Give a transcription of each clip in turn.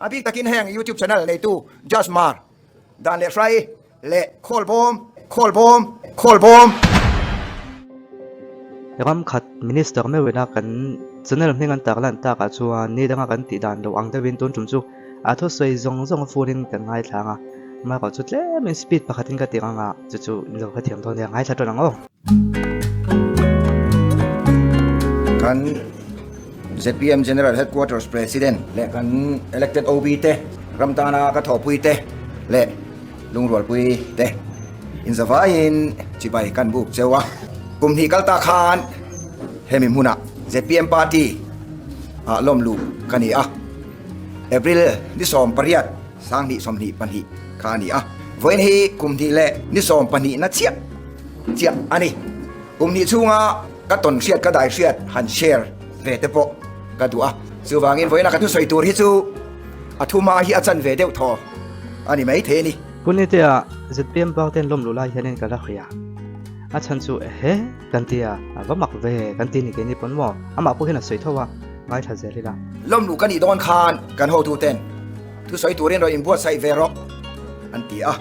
A bik takin heng YouTube channel neitu Judge Mar dan leh hrai leh Khawlbawm, Khawlbawm, Khawlbawm. Ram khat Minister meuhina kan channel hming an tak lan takah chuan ni danga kan tih dan lo ang deuhin tun tum chu a thusawi zawng zawng furin kan ngaithla ang a, amaherawh chu tlemin speed pakhatin ka tih ang a, chu chu in lo hrethiam dawn nia ngaithla ṭan ang aw. Kan zpm General Headquarters President leh kan elected OB te, ram tana ka thawhpui te leh lungrualpui te inzavaiin chibai kan buk cheu a. Kum hnih kal ta khan hemi hmunah zpm party ah lawm luh ka ni a. April ni 18 2022 kha a ni a. Vawiin hi kum hnih leh ni 12 na chiah chiah a ni. Kum hnih chhunga ka tawn hriat ka dai hriat han share ve te pawh ka duh a. Chuvangin vawiina ka thusawi tur hi chu a thuma hi a chan ve deuh thaw a ni maithei a ni. Punitea zpm party an lawm luh lai hianin ka la hria. A chhan chu ehe kan ti a, a va mak ve kan ti ni keini pawn maw? Amah pawh hian a sawi tho a, ngaithla zel ila. Lawm luh ka nih dawn khan kan hotuten thusawi turin rawn inbuatsaih ve rawh an ti a.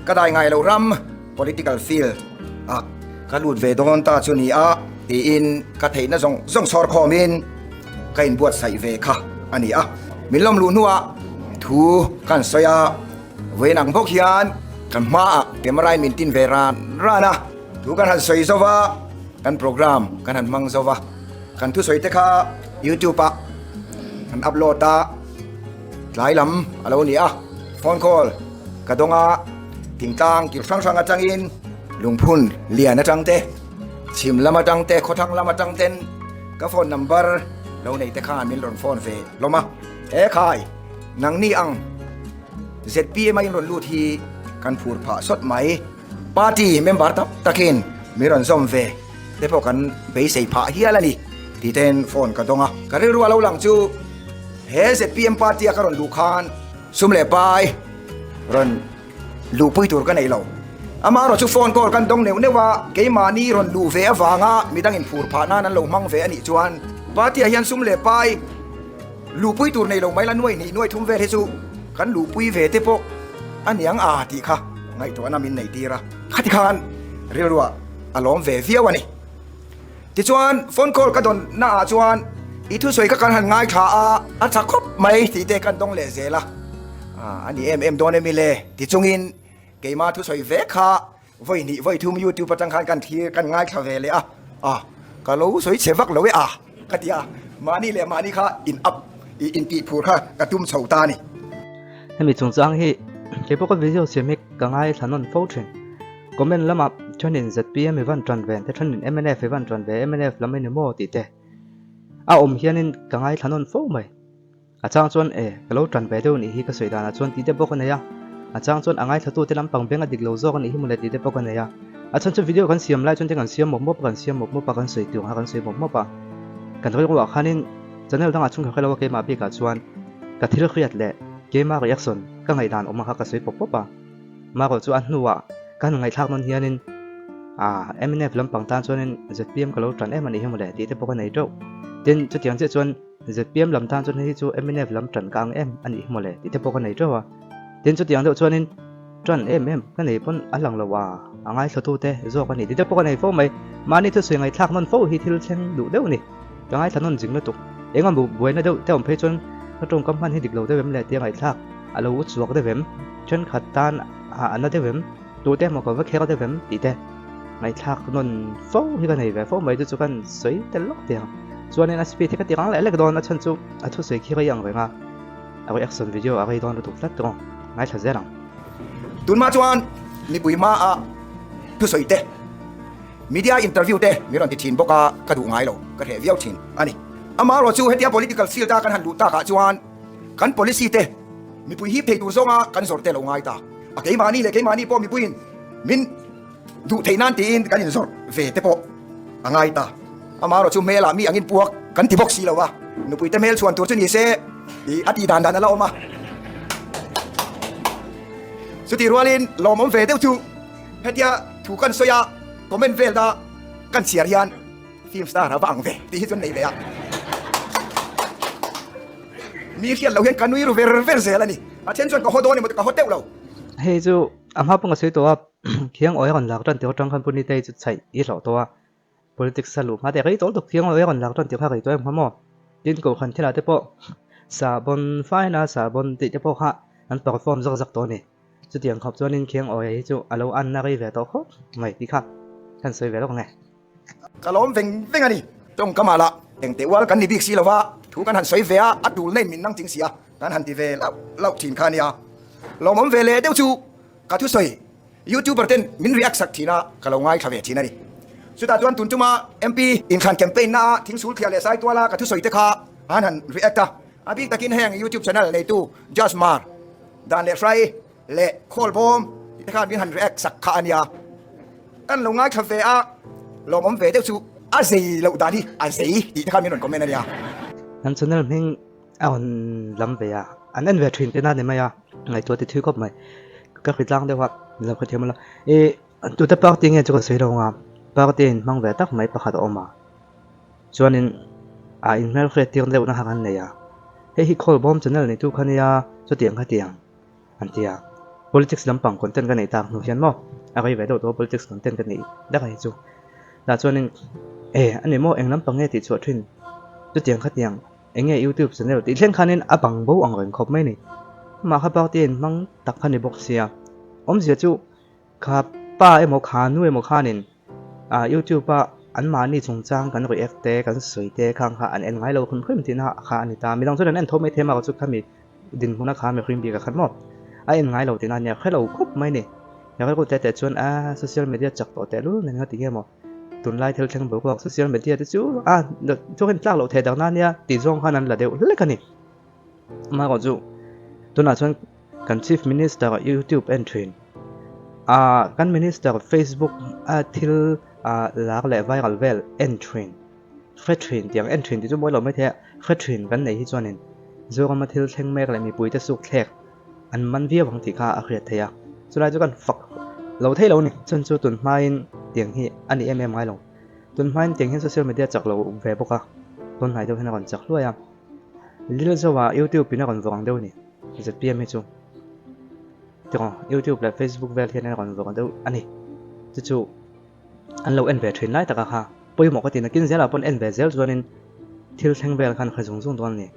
Ka dai ngai lo ram political field ah ka lut ve dawn ta chu ni a tiin ka theihna zawng zawng sawr khawmin ka inbuatsaih ve kha a ni a. Min lawm luh hnuah thu kan sawi a, vawiin ang bawk hian kan hmaah camera in min tin ve ran ran a, thu kan han sawi zo va, kan program kan han hmang zo va, kan thusawi te kha youtube ah kan upload a, tlai lam a lo ni a, phone call ka dawng a, thingtlang kil hrang hrang atangin lungphun lian atang te, chhim lam atang te, khawthlang lam atang ten ka phone number lo nei te khan min rawn phone ve hlawm a, he khai nangni ang zpm a in rawn lut hi kan phur phah sawt mai, party member tam takin min rawn zawm ve te pawh kan beisei phah hial a ni tih ten phone ka dawng a, ka rilru a lo lang chu he zpm party a ka rawn luh khan sum leh pai rawn luhpui tur ka nei lo. Amaherawh chu phone call kan dawng neuh neuh a, keimahni rawn luh ve avanga midang inphur phah nan an lo hmang ve a nih chuan party ah hian sum leh pai luhpui tur nei lo mai la nuai hnih nuai thum vel hi chu kan luhpui ve te pawh a niang a tih kha ngaihtuahna min nei tir a, khati khan rilruah a lawm ve viau a ni. Tichuan phone call ka dawn naah chuan i thusawi kha kan han ngaithla a, a tha khawp mai tih te kan dawng leh zel a, a ni em em dawn emi le ti chungin keima thusawi vek kha vawi hnih vawi thum youtube atang khan kan thlir kan ngaithla ve leh a, a ka lo sawi chhe vak lo e a ka ti a, mahni leh mahni kha in up i intih phur kha ka tum chho ta a ni. Hemi chungchang hi keipawh ka video siam hi ka ngaithla nawn fo thin. Comment lamah thenin zpm i van tan ve te thenin mnf i van tan ve mnf lam i ni maw tih te a awm hianin ka ngaithla nawn fo mai. A chang chuan e ka lo tan ve deuh nih hi ka sawi danah chuan tih te bawk a nei a, a chang chuan a ngaithlatute lampang beng a dik lo zawk a nih hi mawle tih te bawk a nei a. A chhan chu video kan siam lai chuan te kan siam mawp mawp a kan siam mawp mawp a kan sawi tur ang kha kan sawi mawp mawp a. Kan rilruah khanin channel dangah chhung kha hrelo a keimah bikah chuan ka thil hriat leh keima reaction ka ngaihdan awm ang kha ka sawi pawp pawp a. Marawh chu a hnuah ka han ngaihthlak nawn hianin ah mnf lampang tan chuanin zpm ka lo tan em a nih hi mawle tih te pawh ka nei teuh. Tin, chutiang chiah chuan zpm lam tan chuan hei chu mnf lam tan ka ang em a nih hi mawle tih te pawh ka nei teuh a. Tin, chutiang deuh chuanin tan em em ka nei pawn a lang lo a, a ngaithla te zawk a ni tih te pawh ka nei fo mai. Mahni thusawi ngaihthlak nawn fo hi thil thleng duh deuh a ni. Ka ngaithla nawn zing lutuk. Eng a buaina deuh te awm phei chuan ka tawngkam hman hi dik lo deuh em le tia ngaihthlak a lo chhuak deuh em? Thenkhat tan a ana deuh em? Tute emaw ka va kher deuh em? tih te ngaihthlak nawn fo hi ka nei ve fo mai chu chu kan sawi tel lawk teh ang. Chuanin a speed hi ka ti rang leh lek dawn a chhan chu a thusawi khi rei ang reng a, a reaction video a rei dawn lutuk tlat tawh ang, ngaithla zel ang. Tunhma chuan mipui hmaah thusawi te, media interview te min rawn ti thin bawk a, ka duh ngai lo, ka hreh viau thin a ni. Amaherawhchu chu hetia political field a kan han luh takah chuan kan policy te, Mipui hip thei tur zawnga kan zawrh te lo ngai ta. A keimahni leh keimahni pawh mipuiin min duh theih nan tiin kan inzawrh ve te pawh a ngai ta. Amaherawhchu hmelah mi angin puak kan ti bawk si lo a, nupuite hmel chhuan tur chu ni se tih a tih dan dan a la awm a. Chutih rualin lawmawm ve deuh chu hetia thu kan sawi a, comment vel da kan chhiar hian film star a va ang ve tih hi chu an nei ve a. Mi hriat loh hian ka nui ru ver ver zel a ni. A then chuan ka haw dawn emaw ka haw teuh lo. Hei chu a hma pawh ka sawi tawh a, Khiang awi a rawn lak tan tih atang khan Punitei chu chhaih i hlauh tawh a, Politics a luh hma te rei tawh lutuk Khiang awi a rawn lak tan tih kha rei tawh em kha maw? Tin Kohhran thilah te pawh sahbawn faina sahbawn tih te pawh kha an perform zawk zawk tawh a ni. Chutiang khawp chuanin Khiang awi hi chu a lo anna rei ve tawh khawp mai tih kha kan sawi ve lawk ang e. Ka lawm veng veng a ni. Tawngkam ah lah engte ual kan ni bik si lova, thu kan han sawi ve a, a tul na in min nang ching si a, kan han ti ve lauh lauh thin kha a nia. Lawmawm ve leh deuh chu ka thusawi YouTuber ten min react sak thin a, ka lo ngaithla ve thin a ni. Chutah chuan tun tuma MP inthlan campaign na a thingsul thliah leh saitual a ka thusawi te kha an han react a, a bik takin heng YouTube channel neitu Jaz Mar dan leh hrai leh khawlbawm tih te khan min han react sak kha a nia. Kan lo ngaithla ve a, lawmawm ve deuh chu a zei loh dan hi a zei tih te khan min rawn comment a nia. An channel hming a rawn lam ve a, an en ve thin tihna a ni mai a, ngaihtuah ti thui khawp mai. Ka hri tlang deuh a, min lo hrethiam ula. Ih tute party nge chu ka sawi lo ang a, party in hmang ve tak mai pakhat a awm a, chuanin a inhmelhriat tir deuhna kha kan nei a, hei hi khawlbawm channel neitu kha nia chutiang khatiang. An ti a, politics lampang content ka neih tak hnu hian maw a rei ve deuh tawh a politics content ka neih dak a hi chu. Tah chuanin e a ni maw eng lampang nge tih chhuah thin chutiang khatiang eng nge youtube channel tih thleng khanin a bang bo ang reng khawp mai a ni. Amah kha party a inhmang tak kha ni bawk sia. Awmzia chu kha pa emaw kha nu emaw khanin ah youtube a anmahni chungchang kan react te kan sawi te khang kha an en ngai lo hrim hrim tihna kha a ni ta. Midang chuan an en tho mai thei a chu khami dinhmuna kha mihring bik a khat maw? A en ngai lo tihna a nia, hre lo khawp mai ni. He rilru te teh chuan a social media chak tawh teh lul nen nga ti nge maw? Tunlai thil thleng boruak social media te chu a chuan in tlak loh thei dang na nia tih zawng khan an la deuh hlek a ni. Amaherawh chu tunah chuan kan chief minister youtube en thin a kan minister facebook a thil a lar leh viral vel en thin. Hre thin tiang en thin tih chu mawi lo maithei a, hre thin kan neih hi chuanin Zorama thil thleng mek leh mipuite suk thlek an man viau ang tih kha a hriat theih a, chulai chu kan fak lo thei lo a ni. Chun chu tun hmain tiang hi a ni em em ngai lo, tun hmain tiang hian social media chak lo ve bawk a, tun hnai deuh hian a rawn chak hluai a, Lilzoa YouTube in a rawn vawk ang deuh a ni, zpm hi chu tiraw YouTube leh Facebook vel hian a rawn vawk ang deuh a ni, chu chu. An lo en ve thin lai taka kha pawimawh ka ti nakin zelah pawn en ve zel chuanin thil thleng vel khan kha zung zung dawn a ni.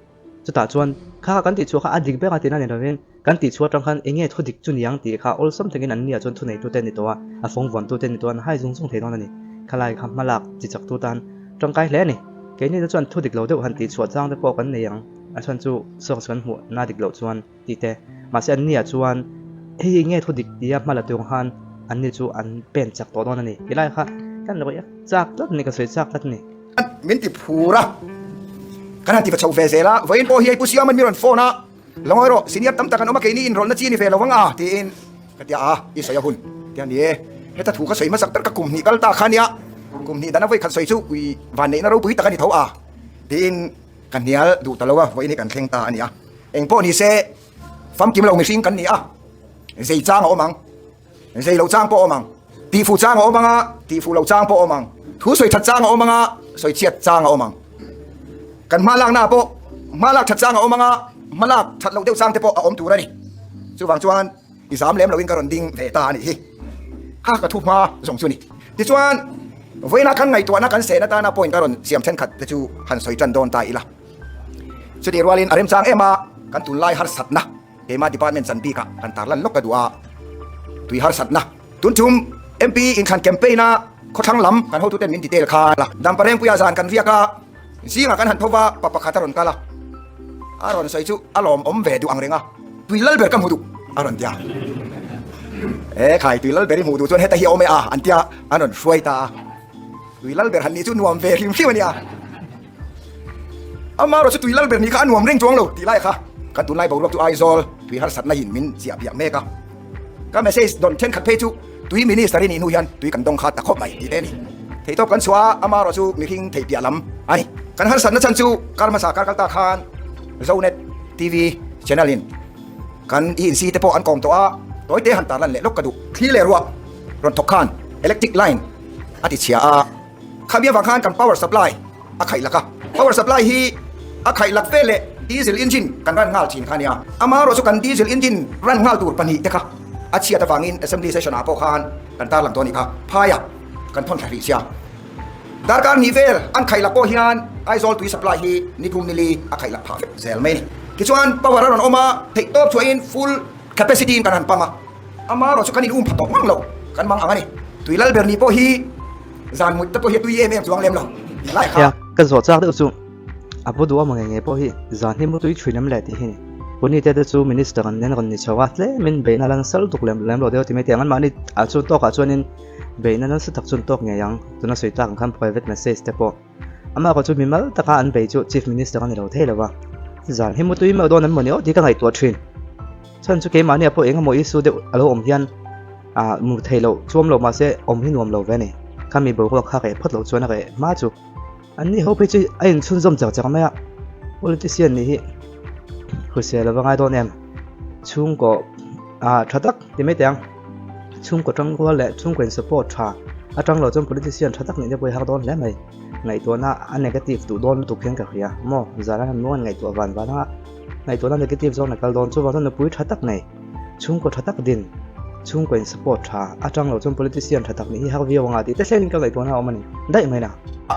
Chutah chuan kha kha kan tihchhuah kha a dik ber a tihna ni lovin kan tihchhuah atang khan eng nge thu dik chu niang tih kha awlsam takin an nia chuan thuneitute ni tawh a, a fawng vuantute ni tawh a an hai zung zung thei dawn a ni. Khalai kha hmalak chi chaktu tan tangkai hle a ni. Keini te chuan thu dik lo deuh han tihchhuah chang te pawh kan nei ang a chhan chu source kan hmuh na dik loh chuan tih te. Mahse an nia chuan hei hi nge thu dik tia hma la tur khan an ni chu an pen chak tawh dawn a ni. Ti lai kha kan lo yak chak tlat a ni, ka sawi chak tlat a ni. Min ti phur a, kan han ti va chhoh ve zel a, vawiin pawh hi hei Pu Siama'n mi rawn phone a, lo ngawi rawh, senior tam tak an awm a, keini inrawlhna chi a ni ve lo ang a tiin ka ti a, i sawi a hun ti a ni e, heta thu ka sawi hmasak ber ka kum hnih kal ta kha nia, kum hnih dana vawi khat sawi chu ui vanneihna ropui tak a ni tho a tiin ka hnial duh ta lo a, vawiin hi kan thleng ta a ni a. Eng pawh ni se, famkim lo mihring kan ni a, zei chang a awm ang, zei lo chang pawh a awm ang, tihfuh chang a awm ang a, tihfuh lo chang pawh a awm ang, thu sawi that chang a awm ang a, sawi chhiat chang a awm ang. Kan hma laknaah pawh hma lak that chang a awm ang a, hma lak that loh deuh chang te pawh a awm tur a ni. Chuvang chuan i zam lem loin ka rawn ding ve ta a nih hi. Kha ka thu hma zawng chu a ni. Tichuan, vawiinah kan ngaihtuahna kan sehna tana point ka rawn siam thenkhat te chu han sawi tan dawn ta ila. Chutih rualin a remchang em a, kan tunlai harsatna keimah department chan bikah kan tarlan lawk ka duh a, tui harsatna tun tum MP inthlan campaign a khawthlang lam kan hotuten min detail kha la. Damparengpuia zan kan riak a, zingah kan han tho va, pa pakhat a rawn kal a, a rawn sawi chu a lawmawm ve duh ang reng a, tui lal ber ka hmu duh a rawn ti a, e khai tui lal ber i hmuh duh chuan heta hi a awm e a an tia an rawn hruai ta a. Tui lal ber han nih chu nuam ve hrim hrim a nia. Ama erawh chu tui lal ber nih kha a nuam reng chuang lo tih lai kha kan tunlai boruak chu Aizawl tui harsatna in min chiah piah mek a. Ka message dawn thenkhat phei chu tui minister i nih hnu hian tui kan dawng kha ta khawp mai tih te a ni. Theihtawp kan chhuah a, ama erawh chu mihring theih piah lam a ni. Kan harsatna chhan chu kar hmasa kar kal ta khan Zonet TV channel in kan ENC te pawh an kawm tawh a, tawite han tarlan leh lawk ka duh. Thli leh ruah rawn thawk khan electric line a ti chhia a, khami avang khan kan power supply a khaih lak a, power supply hi a khaih lak ve leh Diesel engine kan run nghal thin kha nia. Amaherawhchu kan diesel engine run nghal tur pahnihte kha a chhiat avangin Assembly session ah pawh khan kan tarlang tawh a nih kha. Phaiah kan thawn thla hrih sia. Darkar hnih vel an khaih lak pawh hian Aizawl tui supply hi ni thum nili a khaih lak phah vek zel mai a ni. Tichuan power a rawn awm a, theihtawp chhuahin full capacity in kan han pam a. Amaherawhchu kan in um pha tawh ngang lo, kan mang ang a ni. Tui lal ber ni pawh hi zan mut te pawh hi a tui em em chuang lem lo tih lai kha. Nia, ka zawh chak deuh chu a pu duh awm nge nge pawh hi zan hi mutui thin em le tih hi ni. Punite te chu minister an nen rawn ni chho a, tlemin beihna lan sal tuk lem lem lo deuh ti mai teh ang. Anmahni ah chu tawkah chuanin beihna nasa tak chu an tawk ngei ang. Tuna sawi tlak ang khan private message te pawh amah erawh chu mimal taka an bei chu chief minister a ni lo thei lo va. Zan hi mutui meuh dawn an maw ni aw tih ka ngaihtuah thin. Chhan chu keimahni ah pawh eng emaw issue deuh a lo awm hian ah mu thei loh chuam lo mahse awm hi nuam lo ve a ni. Khami boruak kha reh phawt loh chuan a reh hma chu. An ni ho phei chu a inchhunzawm chak chak mai a, politician nih hi hrisel ava ngai dawn em? Chhungkaw ah tha tak ti mai teh ang, chhungkaw tangrual leh chhungkaw in support tha atang lo chuan politician tha tak nih te pawh hi har dawn hle mai. Ngaihtuahna a negative duh dawn lutuk hian ka hria maw? Zan a han nuan ngaihtuah van van anga ngaihtuahna negative zawn a kal dawn chuvang chuan nupui tha tak nei. Chhungkaw tha tak din, chhungkaw in support tha, atang lo chuan politician tha tak nih hi har viau anga tih te thlengin ka ngaihtuahna a awm a ni daih mai na.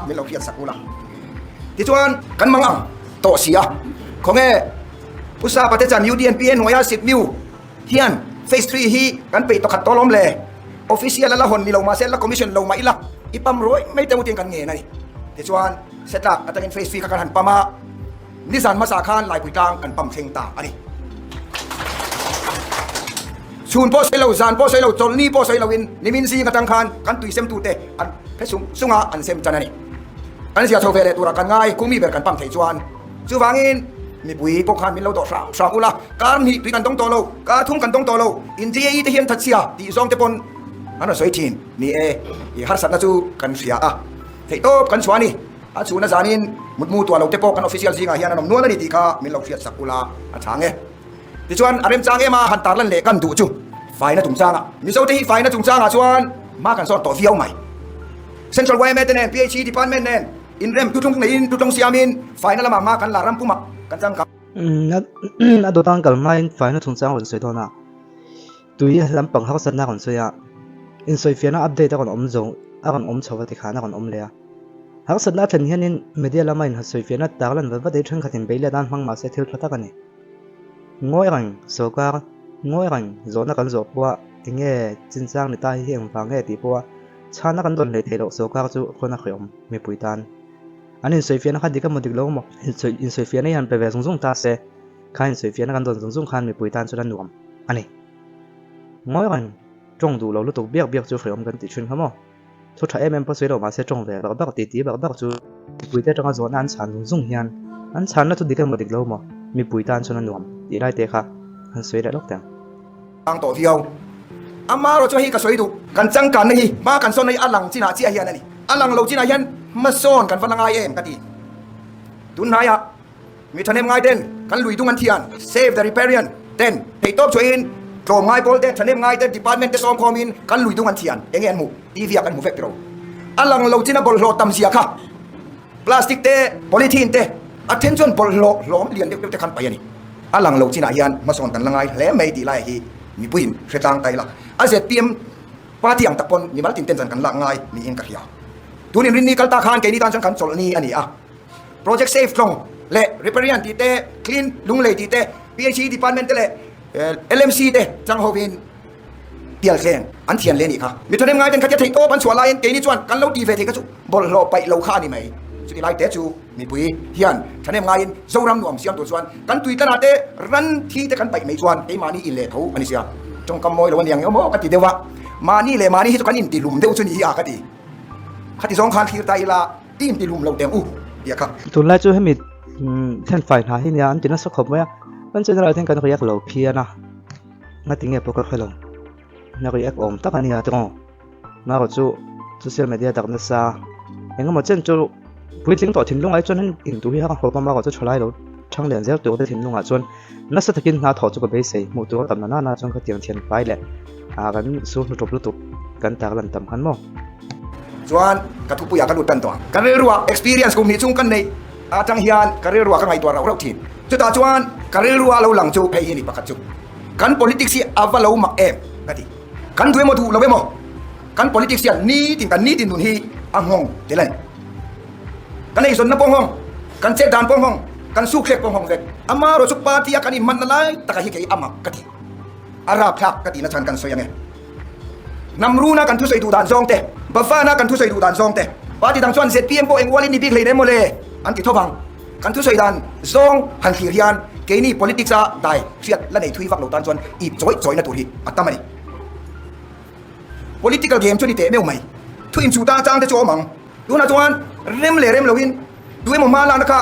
Min lo hriat sak ula. Tichuan kan mang ang tawh si a, khawnge Pu Sapa te chan UDNPA hnuaia Sipmiu hian Phase III hi kan peih tawkhat tawh alawm le, Official a la hawn ni lo mahse la commission lo mah ila i pam ruai mai teh utin kan ngen a ni. Tichuan Setlak atangin Phase III kha kan han pam a. Nizan hmasa khan Laipui tlang kan pam thleng ta a ni. Chhun pawh sawi lo, zan pawh sawi lo, chawlhni pawh sawi loin nimin zing atang khan kan tui semtute an phe sung sunga an sem chan a ni. Kan zia chho ve leh turah kan ngai khumi ber kan pam theih chuan chuvangin mipui pawh khan min lo dawh hram hram ula, kar hnih tui kan dawng tawh lo, kar thum kan dawng tawh lo, in GAE te hian thatchhia tih zawng te pawn an rawn sawi thin. Ni e, i harsatna chu kan hria a, theihtawp kan chhuah a ni. A chhuna zanin mutmu tuah lo te pawh kan official zingah hian an awm nual a ni tih kha min lo hriat sak ula a chhang e. Tichuan a remchang em a han tarlan leh kan duh chu faina chungchangah Mizo te hi faina chungchangah chuan hma kan sawn tawh viau mai. Central yma te nen PHE department nen inrem thutlung neiin thutlung siamin faina lamah hma kan la ram pumah kan changkang. A dawtang kal hmain faina chungchang rawn sawi dawn a. Tui lampang harsatna a rawn sawi a, insawifiahna update a rawn awm zo a rawn awm chho a tikhan a rawn awm leh a. Harsatna a thlen hianin media lama insawifiahna tarlan vat vat hi thenkhatin bei let nan hmang mahse thil tha tak a ni. Ngawi reng sorkar, ngawi reng zawhna kan zawh pawha enge chinchang ni ta hi engvang nge tih pawha chhana kan dawn hlei theih loh sorkar chu khawn a hreawm mipui tan. An insawifiahna kha dik emaw dik lo emaw insawifiahna hi han pe ve zung zung ta se kha insawifiahna kan dawn zung zung khan mipui tan chuan a nuam. a ni. Ngawi reng, tawng duh lo lutuk biak biak chu hreawm kan tih thin kha maw? Thu tha em em pawh sawi lo mahse tawng ve bak bak titi bak bak chu mipuite atanga zawhna an chhan zung zung hian an chhanna chu dik emaw dik lo maw mipui tan chuan a nuam tih lai te kha an sawi leh lawk teh ang. Ang tawh viau. Amaherawh chu hei ka sawi duh, kan changkanna hi hma kan sawnna hi a lang chinah chiah hian a ni. A lang lo chinah hian hmasawn kan va la ngai em ka ti. Tunhnaiah Mi thahnem ngai ten kan lui dung an thian, Save the Riparian, ten theihtawp chhuahin tlawm ngai pawl te, thahnem ngai te, department te sawm khawmin kan lui dung an thian. Enge an hmuh? TV ah kan hmu vek tiro. A lang lo chin a bawlhhlawh tam zia kha plastic te, polythene te, a then chuan bawlhhlawh hlawm lian deuh deuh te khan paih a ni. A lang lo chinah hian hmasawn kan la ngai hle mai tih lai hi mipuiin hre tlang ta ila. A zpm party ang tak pawn mimal tin ten zan kan lak ngai niin ka hria. Tun inrinni kal ta khan keini tan chuan kan chawlhni a ni a. Project Save Tlawng leh Riparian tih te, Clean Lunglei tih te, PHE Department te leh LMC te chang hovin pialthleng an thian leh a nih kha. Mi thahnem ngai ten khatia theih tawp an chhuah laiin keini chuan kan lo ti ve thei kha chu bawlhhlawh paih lo kha a ni mai. Chuti lai te chu mipui hian thahnem ngaiin Zoram nuam siam tur chuan kan tui tlanah te ran thi te kan paih mai chuan keimahni in leh tho a ni sia. Tawngkam mawi lo a niang emaw ka ti deuh a, mahni leh mahni hi chu kan intihlum deuh chu ni hi a ka ti. Khati zawng khan thlir ta ila. I intihlum lo teng u tih a kha. Tunlai chu hemi thenfai hna hi nia an ti nasa khawp mai a, kan channel ah hian kan react lo phian a, ngati nge pawh ka hre lo, na react awm tak a nia tiraw, marawh chu social media dak nasa engemaw chen chu puitling tawh thinlung ah hi chuan intu hi a hawp a marawh chu thalai lo thang lian zel tur te thinlung ah chuan nasa takin hna thawh chu ka beisei hmuh tur a tam na nana chuan khatiang thianfai leh ah kan sur hnu tawp lutuk kan tarlan tam khan maw. Chuan ka thupuiah ka lut tan tawh ang. Ka rilruah experience kum hnih chung kan neih atang hian ka rilruah ka ngaihtuah rauh rauh thin. Chutah chuan ka rilrua lo lang chu hei hi ni pakhat chu kan politics hi a va lo mak em ka ti. Kan duh emaw duh lo emaw kan politics hian nitin kan nitin nun hi a nghawng tel a ni. Kan eizawnna pawh nghawng, kan chet dan pawh nghawng, kan sukthlek pawh nghawng vek. Amaherawhchu party a kan inhmanna lai takah hi kei a mak ka ti. A rapthlak ka tihna chhan kan sawi ang e. Hnam runa kan thusawi duh dan zawng te, Bafana kan thusawi duh dan zawng te, party dang chuan zpm pawh eng ualin ni bik hleinem maw le an ti tho vang. Kan thusawi dan zawng han thlir hian keini politics a dai hriat la nei thui vak lo tan chuan ip chawi chawina tur hi a tam a ni. Political game chu ni teh meuh mai. Thu inchuh ta chang te chu a awm ang. Tunah chuan rem leh rem loin tu emaw hma lakna kha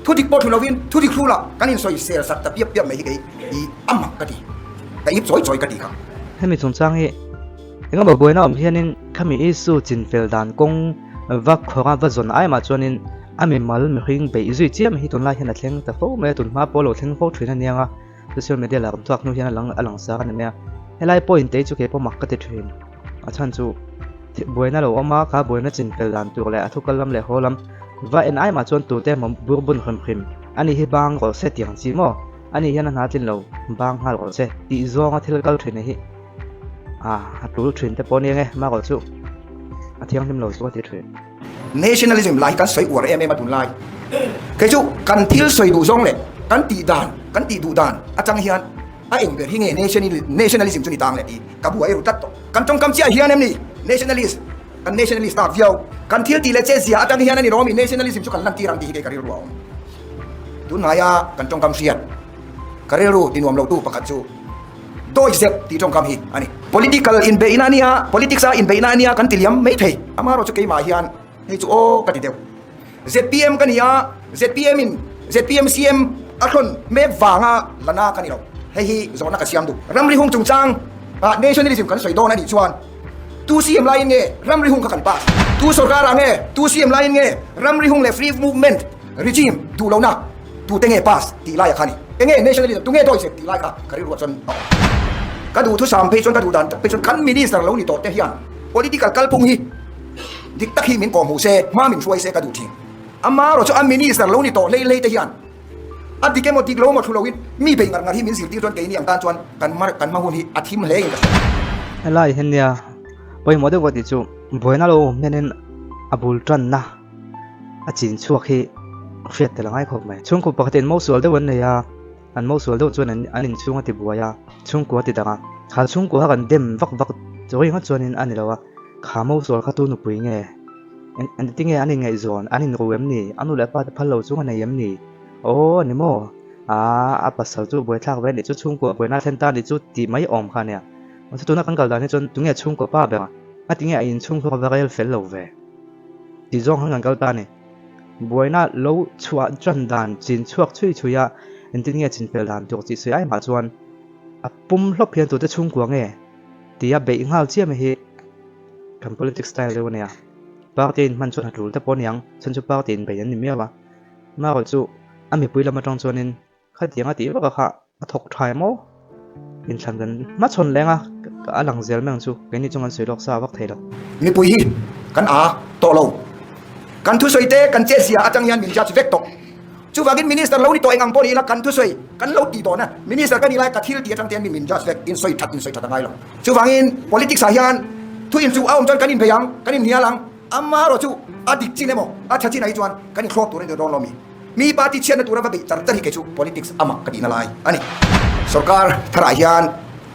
thu dik pawh thu loin thu dik hrulah kan insawi sel sak ta piap piap mai hi kei i a mak ka ti. Ka ip chawi chawi ka ti kha. Hemi chungchang hi engemaw buaina awm hianin khami issue chinfel dan kawng va khawnga va zawn aimah chuanin a mimal mihring beih zui chiam hi tunlai hian a thleng ta fo mai a, tunhma pawh a lo thleng fo thin aniang a, social media lah rawn chhuak hnu hian a lang a lang sar a ni mai a. Helai point te hi chu keipawh mak ka ti thin, a chhan chu buaina lo awm a, kha buaina chinfel dan tur leh a thukal lam leh haw lam va en aimah chuan tute emaw bur bun hrim hrim a ni hi bang rawh se tih ang chi maw? Ani hian a hna tlin lo bang nghal rawh che tih zawnga thil kal thin hi a tul thin te pawh nia nge marawh chu a thianghlim lo chu a ti thin. Nationalism lai hi kan sawi uar em em a tunlai. Kei chu kan thil sawi duh zawng leh kan tih dan, kan tih duh dan atang hian a eng ber hi nge nationalism chu ni tang leh tih ka buai ru tlat tawh. Kan tawngkam chiah hian em ni nationalist, kan nationalist tak viau. Kan thil tih leh che zia atang hian a ni rawmi nationalism chu kan lantir ang tih hi kei ka rilru a awm. Tunhnaia kan tawngkam hriat ka rilru ti nuam lotu pakhat chu dawihzep tih tawngkam hi a ni. Political inbeihna a nia, politics a inbeihna a nia kan ti liam mai thei. Amaherawhchu keimah hian hei chu aw ka ti deuh. Zpm ka ni a, zpm in zpm CM a thlawn mek vanga la na ka ni lo. Hei hi zawhna ka siam duh. Ramri hung chungchang ah nationalism kan sawi dawn a nih chuan tu CM laiin nge ramri hung kha kan pass? Tu sorkar ah nge tu CM laiin nge ramri hung leh free movement Regime duh lohna tute nge pass tih laia kha ni. Enge nationalism tunge dawihzep tih lai kha ka rilruah chuan a awm. Ka duhthusam phei chuan ka duh dan tak phei chuan kan minister lo ni tawh te hian political kalphung hi dik tak hi min kawh hmuh se, hma min hruai se ka duh thin. Amaherawh chu a minister lo ni tawh hlei hlei te hian a dik emaw dik lo emaw thu loin mi bei ngar ngar hi min zirtir chuan keini ang tan chuan kan kan hma hun hi a thim hle in ka hria. Helai hian nia pawimawh deuh ka tih chu buaina lo awm hianin a bul tanna. a chin chhuak hi hriat tel a ngai khawp mai. Chhungkaw pakhatin mosual deuh an nei a, an mosual deuh chuan an inchhung a ti buai a, chhungkua a ti dang a. Kha chhungkua kha kan dem vak vak chawi ngawt chuanin a ni lo a, kha mosual kha tu nupui nge? Engti nge an inngaihzawn? An inru em ni? A nu leh a pa te phal lo chung a nei em ni? Aw a ni maw? Aa a pasal chu buaithlak ve a nih chu, chhungkua buaina a thlen ta a nih chu tih mai awm kha a nia. Mahse tuna kan kal dan hi chuan tunge chhungkaw pa ber a? A tinge a inchhung kha va rel fel lo ve? Ti zawng han kan kal ta a ni. Buaina lo chhuah tan dan chin chhuak chhui chhui a, engtin nge chin fel dan tur tih sawi ai mah chuan a pum hlawp hian tute chhungkua nge tia beih nghal chiam hi kan politics style deuh a nia. Party a inhman chuan a tul te pawh a niang, chhan chu party inbeih an ni miau a. Marawh chu a mipui lam atang chuanin Khatiang a tih vak a kha a thawk tha em aw? Inthlan kan hmachhawn leng a, a lang zel mai ang chu, keini chu kan sawi lawk sa vak thei lo. Mipui hi kan a tawh lo. Kan thusawi te kan che zia atang hian min judge vek tawh. Chuvangin Minister lo ni tawh eng ang pawh ni ila kan thusawi kan lo tih tawhna Minister ka ni lai ka thil tih atang te hian mi min judge vek, insawi that insawi that a ngai lo. Chuvangin politics ah hian thu inchuh a awm chuan kan inbei ang, kan inhnial ang, amaherawh chu a dik chin emaw a tha chin ah hi chuan kan inthlawp tur a ni dawn lo mi. Mi party chhiatna tura va beih char char hi kei chu politics amah ka tihna lai a ni. Sorkar tharah hian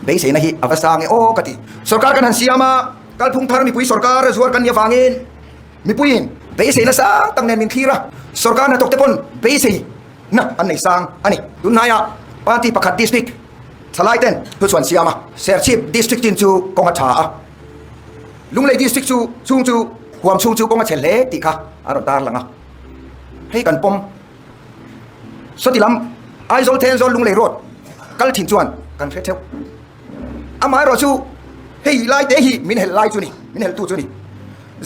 beiseina hi a va sang e aw ka ti. Sorkar kan han siam a, kalphung thar mipui sorkar zuar kan nih avangin mipuiin beiseina sang tak nen min thlir a, sorkar hnathawk te pawn beiseina an nei sang a ni. Tunhnaiah party pakhat district thalai ten thuchhuan siam a, Serchhip district chin chu kawng a tha a, Lunglei district chu chhung chu huam chhung chu kawng a chhe hle tih kha a rawn tarlang a. Hei kan pawm. Sawti lam Aizawl Thenzawl Lunglei Road kal thin chuan kan hre theuh. Amaherawh chu hei lai te hi min helh lai chu ni, min helhtu chu ni.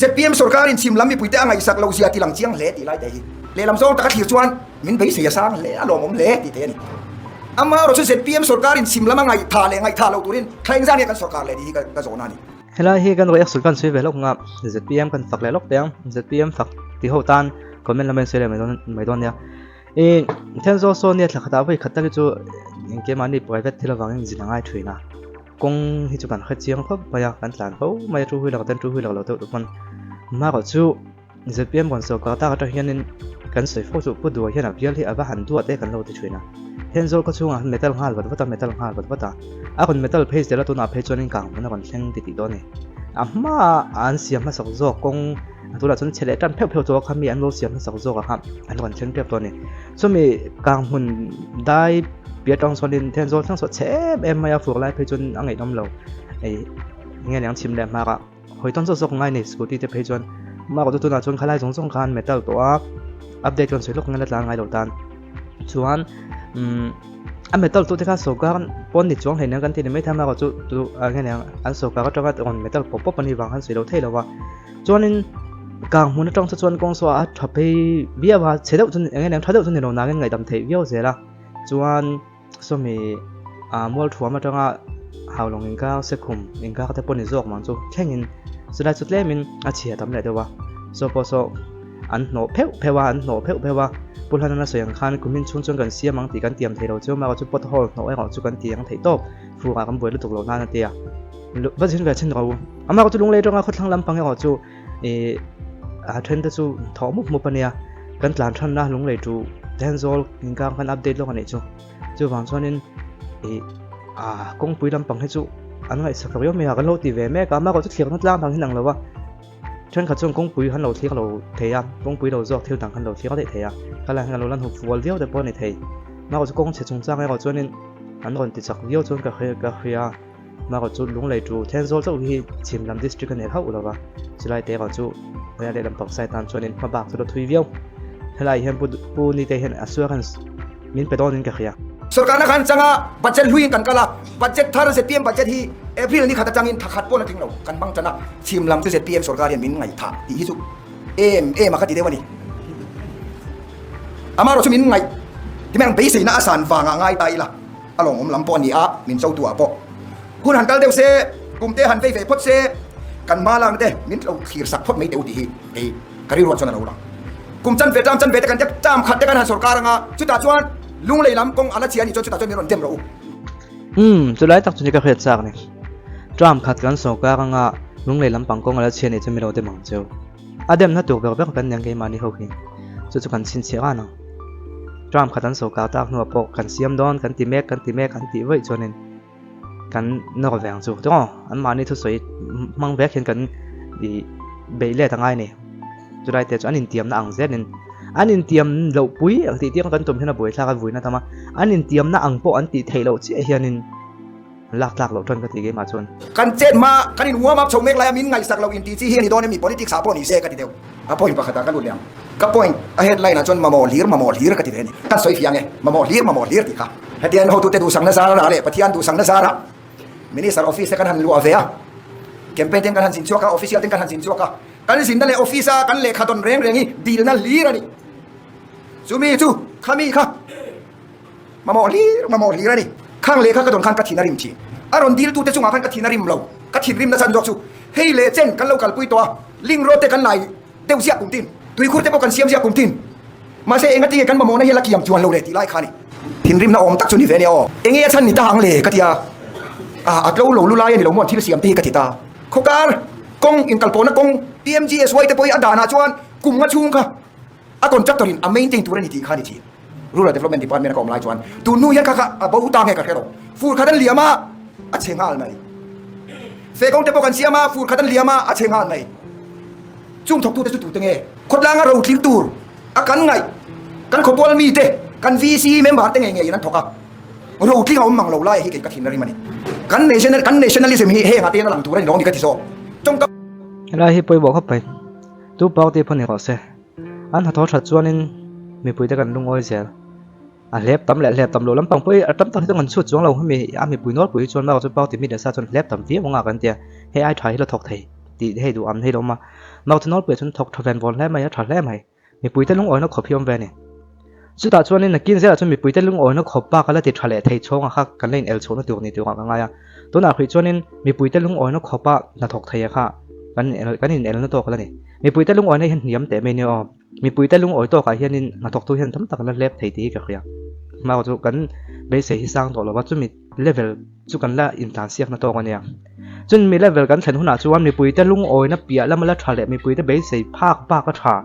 Zpm sorkarin chhim lam mipuite a ngaihsak loh zia ti lang chiang hle tih lai te hi. Lehlam zawng taka thlir chuan min beisei a sang hle, a lawmawm hle tih thei a ni. Amaherawh chu zpm sorkarin chhim lam a ngaihtha leh ngaihtha loh turin thleng zan nge kan sorkar leh tih hi ka zawhna a ni. Helai hi kan reaction kan sawi ve lawk nga zpm kan fak leh lawk teh ang zpm fak ti ho tan comment lam a in sawi leh mai dawn mai dawn nia. I Thenzawl saw nia thla khatah vawi khat tak hi chu engkemahni private thil avangin zin a ngai thin a, kawng hi chu kan hre chiang khawp mai a, kan tlan fo mai a, two wheeler ten two wheeler lo deuh duh pawn marawh chu zpm rawn sawrkar tak atang hianin kan sawi fo chu Pu Dua hian a bial hi a va han duat e kan lo ti thin a, Thenzawl khaw chhungah metal nghal vat vat a, metal nghal vat vat a, a rawn metal phei zel a tunah phei chuanin kang hmun a rawn thleng ti tih dawn a ni. A hmaah an siam hmasak zawk kawng A tunah chuan chhe leh tan pheuh pheuh chu a kha mi an lo siam hmasak zawk a kha an rawn thleng tep tawh a ni. Chumi kang hmun dai piah atang chuanin Thenzawl thleng saw chhe em em mai a fur lai phei chuan a ngaihnawm lo. Hei nge niang chhim leh hmak a hawi tawn zawk zawk ngai a ni scooty te phei chuan mah erawh chu tunah chuan khalai zawng zawng khan metal tawh a update rawn sawi lawk nge la tlan ngai lo tan chuan umm a metal tawh te kha sawrkar pawn ni chuang hleinem kan ti ni maithei a mah erawh chu tu nge niang an sawrkar atanga rawn metal pawp pawp a nih vang khan sawi lo thei lo a. Chuanin kang hmun atang chu chuan kawng saw a tha phei viau a, chhe deuh chu eng eng tha deuh chu ni lo nangin ngaihdam theih viau zel a. Chuan sawmi ah mual thuam atanga haulawng inkar sekhum inkar te pawh ni zawk mang chu thlengin chulai chu tlemin a chhia tam leh deuh a. Saw pawh saw an hnawh pheuh pheuh a, an hnawh pheuh pheuh a. Pu Hlanana sawi ang khan kumin chhung chuan kan siam ang tih kan tiam thei lo chu amaherawhchu pothole hnawh erawh chu kan ti ang theih tawp furah kan buai lutuk loh nan a ti a. Va zin ve chhin ro. Amah chu lunglei atanga khawthlang lampang erawh chu ih a then te chu thawh mup mup a nia. Kan tlan thanna lunglei chu Thenzawl inkang khan update lawk a nih chu. Chuvang chuanin ih ah kawngpui lampang hi chu an ngaihsak riau mai a, kan lo ti ve mek a. Amah erawh chu thlir na tlang dang hi an ang lo a. Thenkhat chuan kawngpui han lo thlir lo thei a, kawngpui lo zawk thil dang han lo thlir daih thei a. Khalai hian a lo lan hup fual viau te pawh a ni thei. Amah erawh chu kawng chhe chungchang erawh chuanin an rawn ti chak viau chuan ka hria. Marawh chu Lunglei chu Thenzawl chauh hi chhim lam district a nei hauh lo va, chulai te erawh chu hmeichhia lehlam pak side tan chuanin hma bak chu la thui viau. Helai hian Pu Pu Nite hian assurance min pe dawnin ka hria. Sorkarna khan changa budget hluiin kan kal a, budget thar zpm budget hi April ni khat atangin thla khat pawh la tling lo kan hmang tan a, chhim lam chu zpm sorkar hian min ngaihthah tih hi chu em em a kha ti deuh a ni. Amaherawhchu min ngaih ti mai ang beiseina a san vangah ngai ta ila. A lawmawm lam pawh a ni a, min cho tu ah pawh hun han kal deuh se, kum te han vei ve phawt se, kan hma lang te min lo thlir sak phawt mai teh u tih hi kei ka rilruah chuan a lo lang. Kum chan ve ṭam chan ve te kan tia ṭam khat te kan han sawrkar anga chutah chuan Lunglei lam kawng a la chhia a nih chuan chutah chuan min rawn dem rawh u. Umm, chulai tak chu ni ka hriat chak ni. Ṭam khat kan sawrkar anga Lunglei lampang kawng a la chhia a nih chuan min lo dem ang cheu. A demna tur ber ber kan nia keimahni ho hi chu chu kan chhinchhiah ran ang. Term khat an sawrkar tak hnuah pawh kan siam dawn kan ti mek kan ti mek an tih vaih chuanin kan nawr ve ang chu chu aw anmahni thusawi hmang vek hian kan ih beih let a ngai a ni. Chulai te chu an intiamna ang zelin an intiam loh pui ang tih tir kan tum hian a buaithlak a vuina tam a, an intiamna ang pawh an tih theih loh chiah hianin An lak tlak loh tan ka ti keimah chuan. Kan chet hma, kan in warm up chho mek laia min ngaihsak loh intih chi hi a ni dawn em ni? Politics ah pawh ni se ka ti deuh. A point pakhatah ka lut leh ang. Ka point a headline ah chuan mamawh hlir mamawh hlir ka ti ve a ni. Kan sawi fiang e, mamawh hlir mamawh hlir tih kha. Hetiang hotute duhsakna zarah leh Pathian duhsakna zarah Minister office te kan han luah ve a, campaign ten kan han zin chhuak a, official ten kan han zin chhuak a, kan zinna leh office a kan lehkha dawn reng reng hi dilna hlir a ni. Chumi chu khami kha. Mamawh hlir, mamawh hlir a ni. Khang lehkha ka dawn khan ka thin a rim thin. A rawn diltute chungah khan ka thin a rim lo. Ka thinrim nasa zawk chu hei leh chen kan lo kalpui tawh a, link road te kan lai deuh ziah kum tin, tuikhur te pawh kan siam ziah kum tin. Mahse enga tinge kan mamawhna hi a la kiam chuan lo le tih lai kha a ni. Thinrimna awm tak chu ni ve nia aw. Enge a chhan ni ta ang le ka ti a, a a tlo lo lu lai a ni lo maw an thil siam te hi ka ti ta. Khawkar kawng inkalpawhna kawng PMGSY te pawh hi a danah chuan kum nga chhung kha a contractor in a maintain tur a ni tih kha a ni thin. Rural Development Department a ka awm lai chuan tun hnu hian kha kha a bo ta nge ka hre lo. Fur khat an liam a, a chhe nghal mai. Fe kawng te pawh kan siam a, fur khat an liam a, a chhe nghal mai. Chung thawktute chu tute nge? Khawtlanga rotling tur a kan ngaih, kan khawpual mite, kan VC member te ngei ngeiin an thawk a. Rotling a awm mang lo lai hi kei ka thin a rim a ni. Kan national, kan nationalism hi heng ah te hian a lang tur a ni lo a ni ka ti zawk. Tawngka. Helai hi pawimawh khawp mai. Tu party pawh ni rawh se. An hnathawh that chuanin mipuite kan lungawi zel. A hlep tam leh hlep tam loh lampang pawh hi a tam tak hi chu kan chhut chuang lo hemi a mipui nawlpui hi chuan bakah chuan party mi leh sa chuan hlep tam viau anga kan tia hei ai tha hi la thawk thei tih hei duh am hi lo awm a. Bakah chuan nawlpuiah chuan thawk tha ven vawn hle mai a tha hle mai. Mipuite lungawina khawp hi awm ve a ni. Chutah chuanin nakin zelah chuan mipuite lungawina khawp bak a la ti tha leh thei chhawngah kha kan la in el chhuahna tur ni turah ka ngai a. Tunah hrih chuanin mipuite lungawina khawpa hnathawk thei a kha. Kan kan in elna tawk la ni. Mipuite lungawina hian hniam teh mai nia aw. Mipuite lungawi tawkah hianin hnathawktu hian tam tak la hlep thei tih hi ka hria. Hmau chu kan beisei hi sang tawh lo va, chumi level chu kan la intlansiakna tawk a nia. Chumi mi level kan thlen hunah chuan mipuite lungawina piah lama la tha leh mipuite beisei phak bak a tha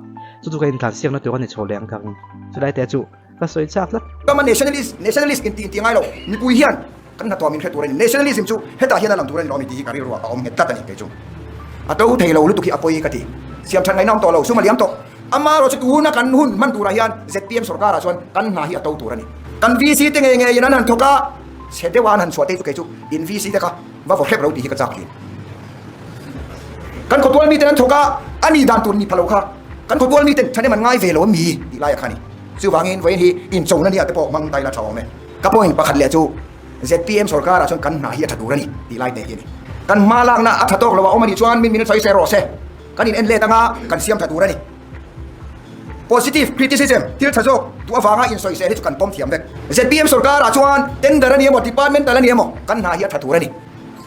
chu chu kan intlansiakna tur a ni chho leh ang ka ring. Chulai te chu ka sawi chak tlat. Kama nationalist, nationalist inti inti ngai lo, mipui hian Kan hnathawh min hre tur a ni. Nationalism chu hetah hian a lang tur a ni lo a mi tih hi ka rilruah a awm nghet tlat a ni kei chu. A to thei lo lutuk hi a pawi ka ti. Siam that ngaihna awm tawh lo, sum a liam tawh. Amaherawh chu tuna kan hun hman turah hian zpm sorkarah chuan kan hna hi a to tur a ni. Kan VC te ngei ngeiin an han thawk a, chhe deuha an han chhuah te chu kei chu in VC te kha va vaw hrep lo tih hi ka chak thin. Kan khawtual miten an thawk a, a ni dan tur ni pha lo kha kan khawtual miten thahnem an ngai ve lo a mi tih laiah kha a ni. Chuvangin vawiin hi inchona nia te pawh hmang ta ila tha awm e. Ka point pakhat leh chu zpm sorkarah chuan kan hna hi a tha tur a ni tih lai te hi a ni. Kan hma lakna a tha tawk lo a awm a nih chuan min min sawi se rawh se. Kan in en let anga kan siam tha tur a ni. Positive criticism, thil tha zawk duh avanga insawisel hi chu kan pawm thiam vek. Zpm sorkarah chuan tender a ni emaw, departmental a ni emaw kan hna hi a tha tur a ni.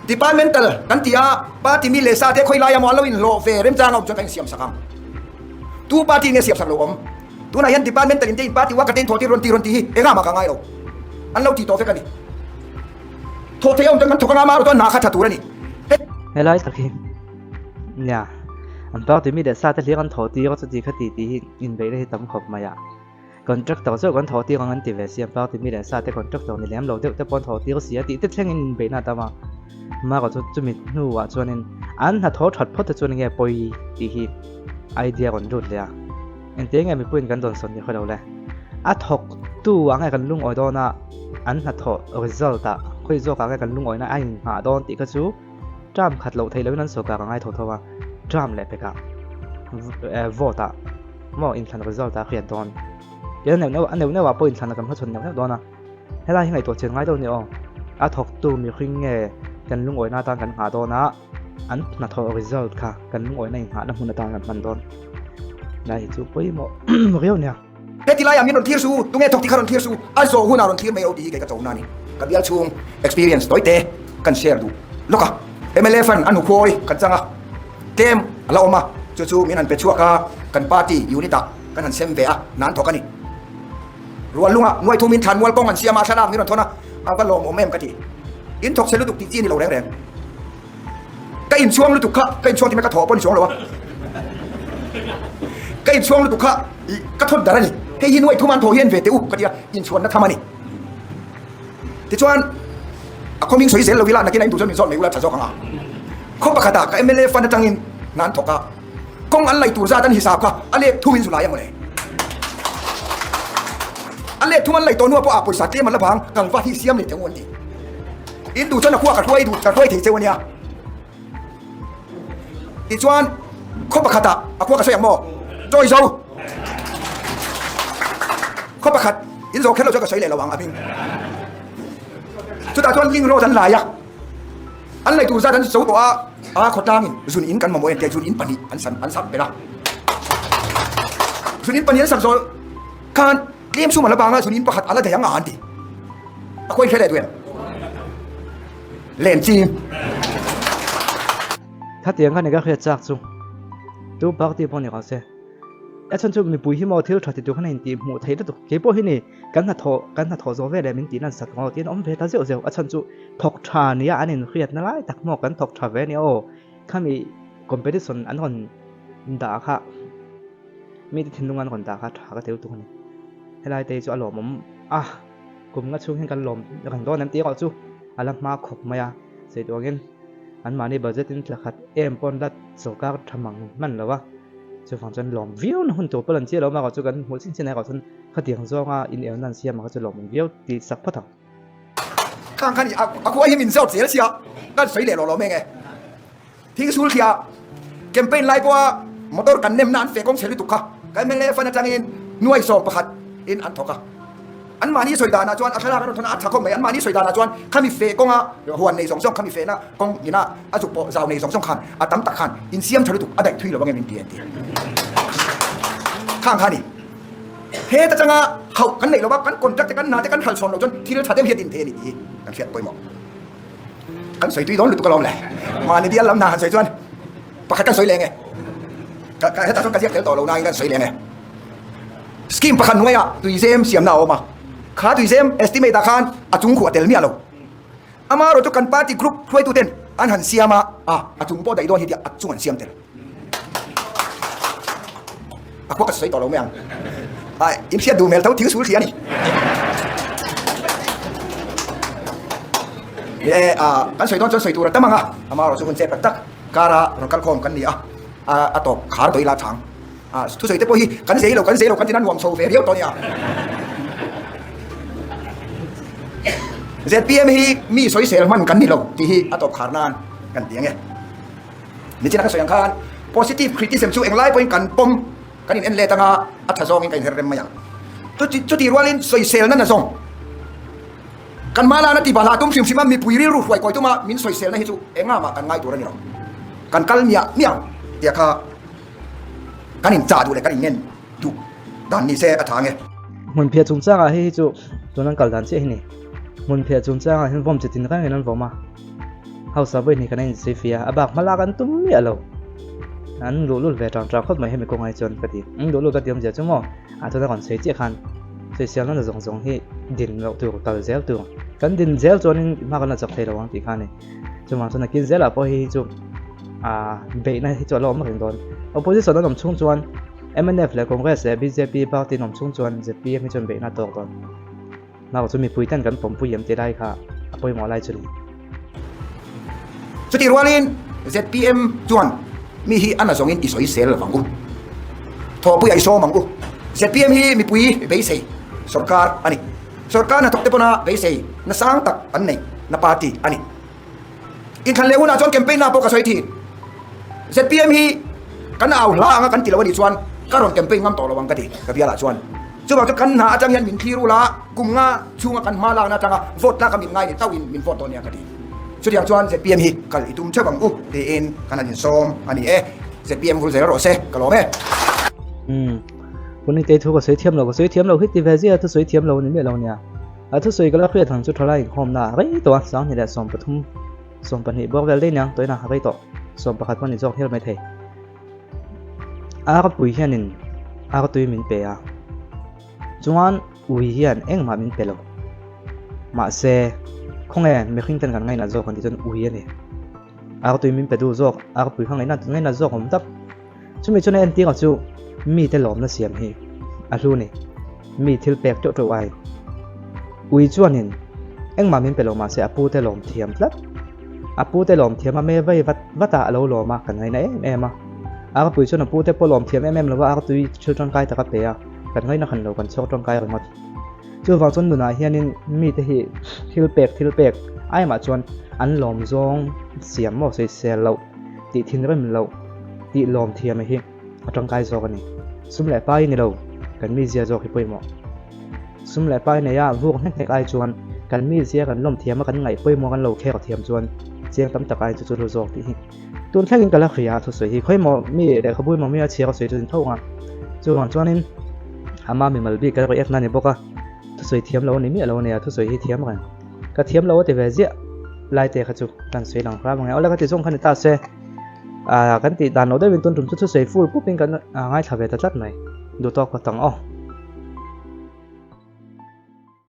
Departmental kan ti a, party mi leh sa te khawi lai emaw an lo inhlawh ve remchang a awm chuan kan insiam sak ang. Tu party nge siam sak lo awm? Tunah hian departmental in te in party worker te in thawh tir rawn ti rawn tih hi engah mah ka ngai lo. An lo ti tawh vek a ni. Thawh theih a awm chuan kan thawk anga amaherawh chuan hna kha tha tur a ni. Helai tak hi nia an party mi leh sa te hlir an thawh tir a chuti kha ti tih hi inbeihna hi tam khawp mai a. Contractor zawk an thawh tir ang an ti ve si an party mi leh sa te contractor ni lem lo deuh te pawh an thawh tir si a tih te thlengin inbeihna a tam a. Amaherawh chu chumi hnuah chuanin an hnathawh that phawt te chuan enge pawi tih hi idea rawn lut leh a. Engtiang nge mipuiin kan dawnsawn ni khawilo le? A thawktu ah nge kan lungawi dawn a, an hnathawh result ah khawi zawk ah nge kan lungawina a inngah dawn tih kha chu term khat loh theih loin an sawrkar a ngai tho tho a, term leh pekah vote ah maw inthlan result ah a hriat dawn. Tin a neuh neuh a neuh neuh ah pawh inthlan ah kan hmachhawn neuh neuh dawn a, helai hi ngaihtuah chian ngai deuh a ni aw. A thawktu mihring nge kan lungawina atan kan nghah dawn a. An hnathawh result kha kan lungawihna inghahna hmun atan kan hman dawn. Lai hi chu pawimawh riau nia. Heti laiah min rawn thlir su, tunge thawk tih kha rawn thlir su, a zawh hunah rawn thlir mai lo tih hi kei ka cho na a ni. Ka bial chhung experience tawite kan share duh lawk a. Mla fund a hnukhawi kan chang a, tlem a la awm a, chu chu min han pe chhuak a, kan party unit ah kan han sem ve a, hna an thawk a ni. Rual lungah nuai thumin thlan mual kawng an siam a, thlalak min rawn thawn a, a va lawmawm em ka ti. In thawk chhe lutuk tih chi a ni lo reng reng. Ka inchhuang lutuk kha, ka inchhuang tihna ka thawh pawh ni chuang lo a. Ka inchhuang lutuk kha i ka thawt dar a ni. Hei hi nuai thum an thawh hian ve teh u ka ti a, inchhuanna tham a ni. Tichuan a khawming sawi zel lo ila nakin a induh chuan min zawt mai ula tha zawk ang a. Khaw pakhatah ka mla fund atangin hna an thawk a, kawng an laih tur zat an hisap kha a let thum in zu lai a mawle. A let thum an laih tawh hnuah pawh a pawisa tlem an la vang, kalva hi siam leh teh u an ti. In duh chuan a khua ka hruai duh ka hruai thei cheu a nia. Tichuan khaw pakhatah a khua ka sawi ang maw? Chawi zo. Khaw pakhat in zawh kher lo chuan ka sawi leh lo ang a hming. Chutah chuan link road an lai a. An lei tur zat an zo tawh a, a khawtlangin zun in kan mamawh en teh zun in pahnih an san an sak belh a. Zun in pahnih an sak zawh khan Tlem sum a la bang a, zun in pakhat a la daih ang a an ti. A khawi hre leh duh em? Len ching. Khatiang kha ni ka hriat chak chu. Tu party pawh ni rawh se. A chhan chu mipui hi maw thil tha ti tur khan a intih hmuh theih lutuk. Kei pawh hi ni kan hnathawh kan hnathawh zawh veleh min tih nan sak ang aw tiin awm ve ta zeuh zeuh. A chhan chu thawk tha nia an inhriatna lai tak maw kan thawk tha ve nia aw. Khami competition an rawn dah kha. Mite thinlung an rawn dah kha tha ka tel tuk a ni. Helai te hi chu a lawmawm a, kum nga chhung hian kan lawm reng dawn em tih erawh chu a la hma khawp mai a. Sawi duh angin anmahni budget in tla khat em pawh an la sawrkar tha mang hman lo a, chuvang chuan lawm viau na hun tur pawh lan chiah lo erawh chu kan hmuh chin chin erawh chuan khatiang zawnga inelna an siam ang kha chu lawmawm viau tih sak phawt ang. Khang khan a khua hi min zawt zel sia, kan sawi leh lawh lawm eng e. Thingsul thliah campaign lai pawha motor kan nemna an feh kawng chhe lutuk kha ka mla fund atangin nuai 11 in an thawk a. Anmahni sawi danah chuan a thlalak a rawn thawn a, a tha khawp mai. Anmahni sawi danah chuan khami feh kawnga huan nei zawng zawng, khami fehna kawng ina a zuk pawh zau nei zawng zawng khan a tam tak khan insiam tha lutuk a daih thui lo ang em in ti an ti. Khang kha ni. Heta changa hauh kan neih lo va, kan contract te kan hna te kan hral chhawn loh chuan thil tha deuh hi a din thei a ni tih hi kan hriat pawimawh. Kan sawi tui dawn lutuk alawm le. Mahni bial lam hna han sawi chuan. Pakhat kan sawi leng e. Ka ka hetah chuan ka ziak tel tawh lo nain kan sawi leng e. Scheme pakhat hnuaiah tuizem siamna a awm a. Kha tuizem estimate ah khan a chung khuh a tel miah lo. Amaherawh chu kan party group hruaituten an han siam a, a a chung pawh daih dawn hi tia a chung an siam tel. A khua ka sawi tawh lo mai ang. A in hriat duh hmel tho thil sul thli a ni. E a kan sawi dawn chuan sawi tur a tam ang a, amaherawh chu hun chep tak tak kara rawn kal khawm kan ni a, a a tawp khar tawh ila chang. A thusawi te pawh hi kan zei lo kan zei lo kan tina nuam chho ve riau tawh nia. ZPM hi mi sawisel hman kan ni lo tih hi a tawp khar nan kan ti ang e. Nichina ka sawi ang khan positive criticism chu englai pawhin kan pawm kan in en let anga a tha zawngin ka inher rem mai ang. Chuti chuti rualin sawisel na na zawng kan hma lana ti bahlah tum hrim hrim a mipui rilru hruai kawi tuma min sawiselna hi chu engah mah kan ngai tur a ni lo. Kan kal miah miah ang tia kha Kan in chah duh leh kan in ngen duh dan ni se a tha nge. Hmunphiah chungchangah hei hi chu tun an kal dan chiah hi ni. Hmunphiah chungchangah hian vawm chi tin rengin an vawm a, hausa vawi hnih kan a insawi fia a, a bak hma lak an tum miah lo. An luhlul ve tang tang khawp mai hemi kawngah hi chuan ka ti. An luhlul ka ti awmzia chu maw a tuna kan sawi chiah khan sawiselna na zawng zawng hi din loh tur kal zel tur. Kan din zel chuanin hma kan la chak thei lo ang tih kha a ni. Chuvang chuan nakin zelah pawh hei hi chu ah beihna hi chu a la awm reng dawn. Opposition an awm chhung chuan mnf leh Congress leh bjp party an awm chhung chuan zpm hi chuan beihna a tawk dawn. Mah chu mipui ten kan pawmpui em tih lai kha a pawimawh lai chu ni. Chutih rualin zpm chuan mi hi a na zawngin i sawi sel lovang u. Thawhpuiah i sawm ang u. Zpm hi mipui beisei sorkar a ni. Sorkar hnathawk te pawna beisei na sang tak an nei na party a ni. Inthlan leh hunah chuan campaign na pawh ka sawi thin. Zpm hi kan au hla anga kan ti lo a nih chuan ka rawn campaign ngam tawh lo ang ka ti ka bialah chuan. Chuvang chu kan hna atang hian min thlir ula kum nga chhunga kan hma lakna atanga vote tlaka min ngai ni tauhin min vote dawn nia ka ti. Chutiang chuan zpm hi kal i tum theuh ang u tiin kan han insawm a ni e. Zpm vul zel rawh se ka lawm e. Umm. Punitei thu ka sawi thiam lo, ka sawi thiam lo hi ti ve zia thu sawi thiam lo ni miah lo nia. A thusawi ka la hriat ang chu thalai inkhawmna a rei tawh a, 20 leh 13, 12 bawk vel daih nia, tawina a rei tawh, 11 pawh ni zawk hial mai thei. Arpui hianin artui min pe a, chuan ui hian engmah min pe lo. Mahse, khawnge mihring ten kan ngainat zawk an tih chuan ui a ni. Artui min pe duh zawk, arpui kha ngainat ngainat zawk awm tak. Chumi chuan a entir ang chu mite lawmna siam hi a hlu ni. Mi thil pek teuh teuh ai. Ui chuanin engmah min pe lo mahse a pute lawm thiam tlat. A pute lawm thiam a me vei vat vat a a lo lawm a kan ngaina em em a. Arpui chuan a pute pawh lawm thiam em em lova artui thil tangkai tak a pe a, kan ngaina khan lo kan chhawk tangkai ringawt. Chuvang chuan nunah hianin mite hi thil pek thil pek aimah chuan an lawm zawng siam maw sawisel loh. Tih thinrim loh, tih lawm thiam hi a tangkai zawk a ni. Sum leh pai ni lo, kan mizia zawk hi pawimawh. Sum leh pai neia vuk hnek hnek ai chuan kan mizia kan lawm thiam a kan ngaih pawimawh kan lo khek thiam chuan chiang tam tak ai chu chu hlu zawk tih hi tun thlengin ka la hria a thusawi hi khawimaw mi lehkhabu emaw mi a chhiar a sawi chu ni tho ang a. Chuvang chuanin ama mimal bik ka react na ni bawk a, thusawi thiam lo a ni miah lo a nia, thusawi hi thiam reng. Ka thiam lo a ti ve ziah lai te kha chu kan sawi lang hram ang e. Awle ka ti zawng kha ni ta se ah kan tih dan lo deuhin tun tum chu thusawi full pup in kan ngaithla ve ta tlat mai. Duh tawk phawt ang aw.